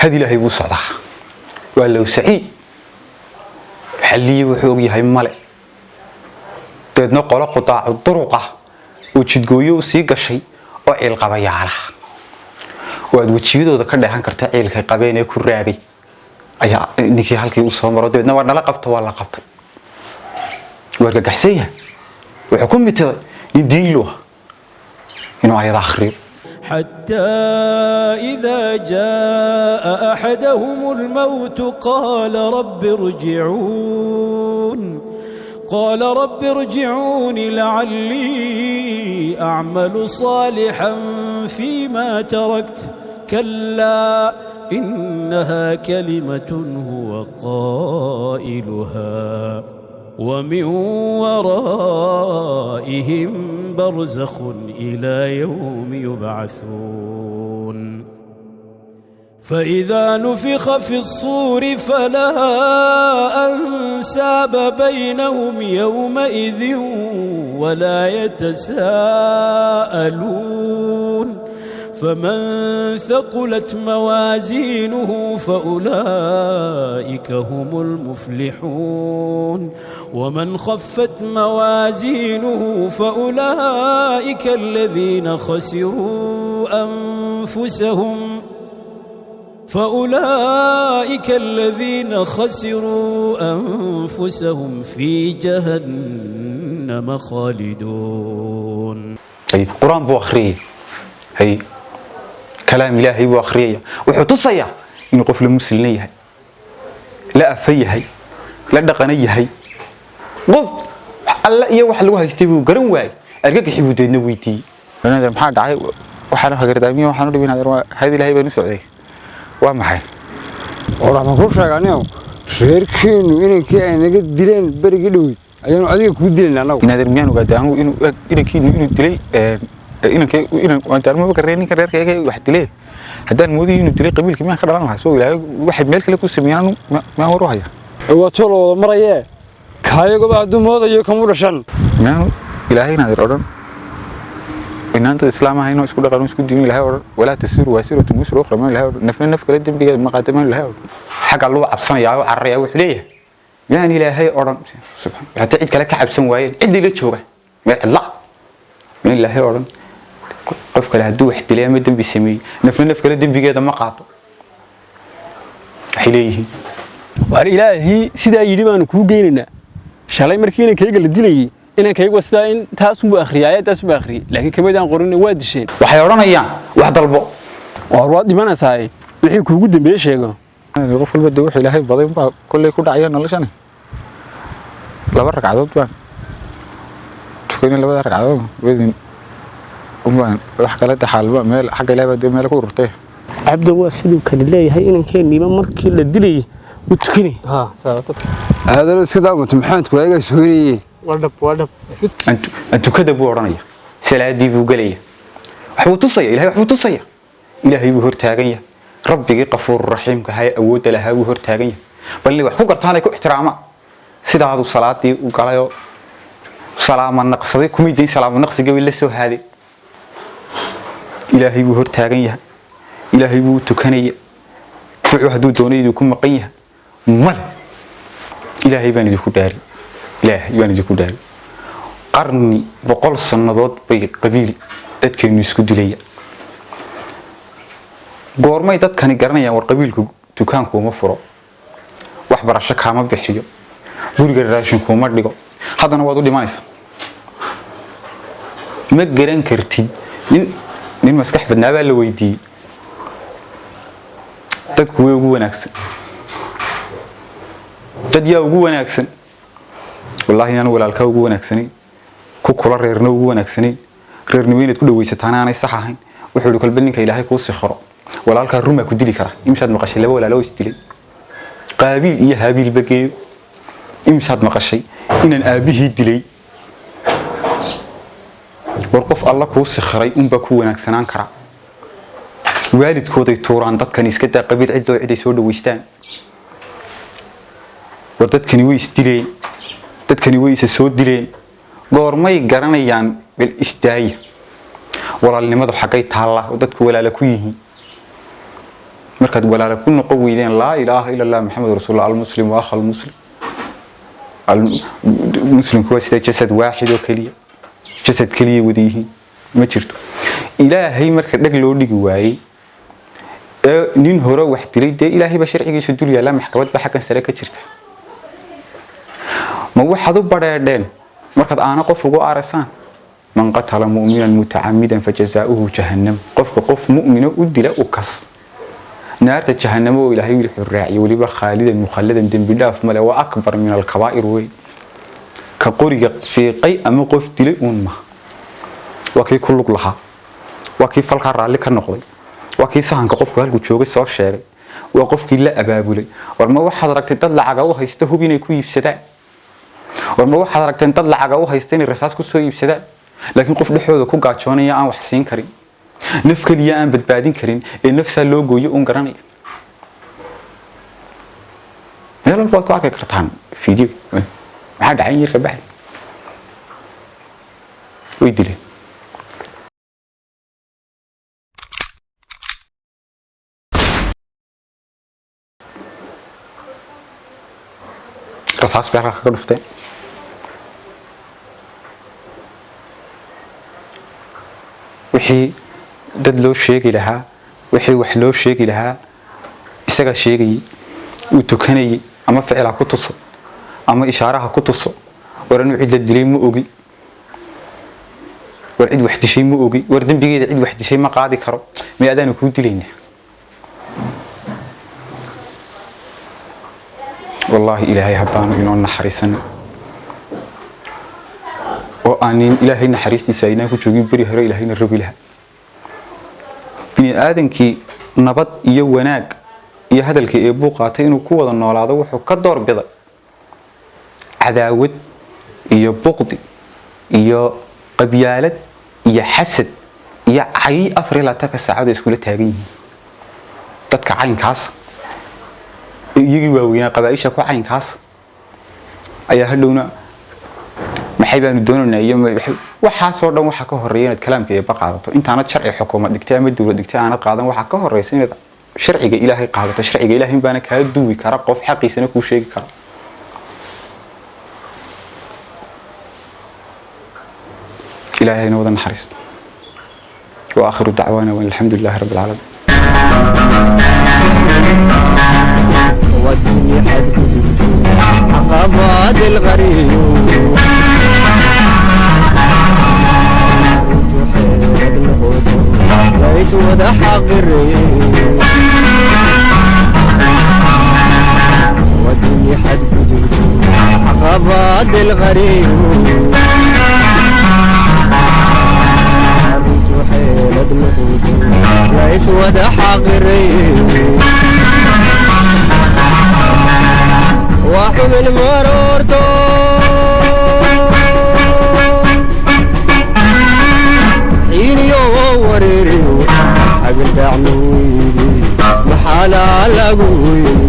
Had Ilaahay buu socdaa, waa low saciid xalliyi, wuxuu ogyahay male. Dabeedna qolo qudaacu duruqa oo jidgooyo u sii gashay oo ciilqabayaalaha oo aad wejiyadooda ka dheehan karta ciilkay qabeen ee ku raagay ayaa ninkii halkii u soo maro. Dabeedna waa nala qabto, waa la qabtay, waa argagaxsan yahay. Wuxuu ku mitiday nin diinlu ah inuu ayada akhriyo. حتى إذا جاء أحدهم الموت قال رب ارجعون، قال رب ارجعون لعلي أعمل صالحا فيما تركت، كلا إنها كلمة هو قائلها ومن ورائهم برزخ إلى يوم يبعثون. فإذا نفخ في الصور فلا أنساب بينهم يومئذ ولا يتساءلون. فمن ثقلت موازينه فأولئك هم المفلحون، ومن خفت موازينه فأولئك الذين خسروا أنفسهم، فأولئك الذين خسروا أنفسهم في جهنم خالدون. Hay, Qur-aan buu akhriyay, hay, kalaam Ilaahay buu akhriyaya. Wuxuu tusayaa inuu qof la muslimna yahay, la afa yahay, la dhaqana yahay. Qof alle iyo wax lagu haystay buu garan waayey. Argagaxi buu deedna weydiiyey: "Maxaa dhacay? Waxaan hagardaamiye, waxaan u dhibin hayad Ilaahay baan u socday, waa maxay?" War waxaan kuu sheegaa anigo, reerkeenu inankii ay naga dileen berigii dhoweyd ayaanu adiga kuu dilayna annagu. Inaadeer, miyaan ogaaday anigu inuu inankiinu inuu dilay inankay inan waan taarmaba karnay ninka reerkayga wax dilay? Haddaan moodayay inuu dilay, qabiilka miyaan ka dhalan lahaa? Soo Ilaahay waxay meel kale ku sameeyaan anu miyaan war u haya? Waa too la wada marayee, kaayagoba hadduu moodayo kamu dhashan. Miyaanu Ilaahay, inaadeer, odhan inaanta islaam ahayno isku dhaqan isku diin? Ilaahay odhan walaa tasiru waasiratun wisra ukhra? Maan Ilaahay odhan nafna naf kale dembigeeda ma qaata? Maan Ilaahay odhan? Xagga luu cabsanayaa oo cararaya. Wuxuu leeyahay: "Miyaan Ilaahay odhan?" Subxaan, haddii cid kale ka cabsan waayeen, ciddii la jooga meel cidla, miyaan Ilaahay odhan qof kale hadduu wax dilay ama dembi sameeyey, nafna naf kale dembigeeda ma qaato? Waxay leeyihiin: Waar, Ilaahii sidaa yidhi baanu kuu geynaynaa. Shalay markii inankayga la dilayey, inankaygu sidaa in taasunbuu akhriyay, aayadaasunbuu akhriyay, laakiin kamadaan qorin, waa disheen. Waxay odhanayaan: "Wax dalbo." Waar, waad dhimanaysaa, wixii kuugu dambeeye sheego. Qof walba dee wuxuu Ilaahay baday unbaa kolley ku dhacaya noloshani. Laba ragcadood baan tukanay, labada ragcadood wedin unbaan wax kale taxaalba meel xagga Ilahay baa dee meel ku ururtay. Cabdo, waa siduu kale leeyahay, inankeeniiba markii la dilayay wuu tukanay. Aadano, iska daawanta Maxamedku waagaa sooynayey. Waa dhab, waa dhab. Aan tukada buu odhanaya, salaadii buu gelaya. Waxbuu tusaya Ilahay, waxbuu tusaya. Ilaahay buu hortaagan yahay, Rabbigii Qafuur Raxiimka ahaa ee awoodda lahaa buu hortaagan yahay. Bal inay wax ku gartaan ay ku ixtiraamaan sidaaduu salaadii u galayoo salaama naqsaday, kumay dayn salaama naqsiga way la soo haaday. Ilaahay buu hortaagan yahay, Ilaahay buu tukanaya. Wuxuu hadduu doonay idinku maqan yahay male. Ilaahay baan idinku dhaari, Ilaahay baan idinku dhaari, qarni, 100 sannadood bay qabiil dadkeenu isku dilaya. Goormay dadkani garanayaan? War, qabiilku dukaankuuma furo, waxbarasho kaama bixiyo, guriga raashin kuuma dhigo, haddana waad u dhimanaysaa. Ma garan kartid. Nin maskax badnaa baa la weydiiyey: "Dadku way ugu wanaagsan, dad yaa ugu wanaagsan?" "Wallaahi inaan walaalkaa ugu wanaagsanayn, ku kula reerna ugu wanaagsanayn, reernimo inaad ku dhaweysataana aanay sax ahayn." Wuxuu yihi: "Kolba ninka Ilaahay kuu sikhro, walaalkaa rumaa ku dili kara. Imisaad maqashay laba walaalo is dilay, Qaabiil iyo Haabiilba geeyo? Imisaad maqashay inaan aabbihii dilay?" War, qof Alla kuu sikhiray unbaa ku wanaagsanaan kara. Waalidkooday tuuraan dadkani, iska daa qabiil cidoo cid ay soo dhaweystaan. War, dadkani way isdileen, dadkani way isa soo dileen. Goormay garanayaan? Bal istaaya, walaalnimadu xaggay taallaa oo dadku walaala ku yihiin? Markaad walaala ku noqon weydeen laa ilaaha ila Allah Maxamed rasuulullah, almuslim wa akhal muslim, muslimku waa sida jasad waaxid oo keliya, jasad keliya wada yihiin ma jirto. Ilaahay marka dheg loo dhigi waayey ee nin hore wax dilay, dee ilaahay baa sharcigiisu dul yaallaa, maxkamad baa xaggan sare ka jirta. Ma waxaad u badheedheen markaad aana qof ugu aarasaan? Man qatala mu'minan mutacamidan fajazaauhu jahannam. Qofka qof mu'mina u dila u kas, naarta jahannamo oo ilaahay wuxuu raaciyay, weliba khaalidan mukhalladan, dembi dhaaf male, waa akbar min alkabaa'ir wey. Ka qoriga fiiqay ama qof dilay uun ma waa kii ku lug lahaa, waa kii falkaa raalli ka noqday, waa kii sahanka qofku halkuu joogay soo sheegay, waa qofkii la abaabulay. War ma waxaad aragtay dad lacaga u haysta hub inay ku iibsadaan? War ma waxaad aragteen dad lacaga u haysta inay rasaas ku soo iibsadaan, laakiin qof dhexdooda ku gaajoonaya aan wax siin karin, naf keliya aan badbaadin karin, ee nafsaa loo gooyo uun garanaya? Meel walba waad ku arki kartaan video. Maxaa dhacay yarka bacdi? Way dileen. Rasaas bay halkaa kaga dhufteen. Wixii dad loo sheegi lahaa, wixii wax loo sheegi lahaa, isagaa sheegayay, uu tukanayay, ama ficilha ku tuso ama ishaaraha ku tuso. War anu cid la dilay ma ogi, war cid wax dishay ma ogi, war dembigeeda cid wax dishay ma qaadi karo. May adaanu kuu dilaynaa? Wallaahi ilaahay haddaanu inoo naxariisan oo aanin ilaahay naxariistiisa aynaan ku joogin, beri hore ilaahayna rogi lahaa. Bini aadankii nabad iyo wanaag iyo hadalkii eebbuu qaatay inuu ku wada noolaado, wuxuu ka doorbiday cadaawad iyo buqdi iyo qabyaalad iyo xasad iyo cay 24-ka saacad oo iskula taagan yihiin. Dadka caynkaas ee iyagii waaweynaa qabaaisha ku caynkaas ayaa hadhowna maxay baanu doonaynaa iyo waxaasoo dhan. Waxaa ka horeeya inaad kalaamka eebba qaadato. Intaanad sharci xukuumad dhigtay ama dowlad dhigtay aanad qaadan, waxaa ka horeysa inaad sharciga ilaahay qaadato. Sharciga ilaahay baana kaa duwi kara qof xaqiisana kuu sheegi kara. Ilaahayna wada naxariisto. وآخر دعوانا والحمد لله رب العالمين. والدنيا حد عقبات الغريب ليس وذا حقري. والدنيا حد عقبات الغريب ليس وذا حقري. وحمل مرورته حين يوريري حقل دعمي محالة لقوي.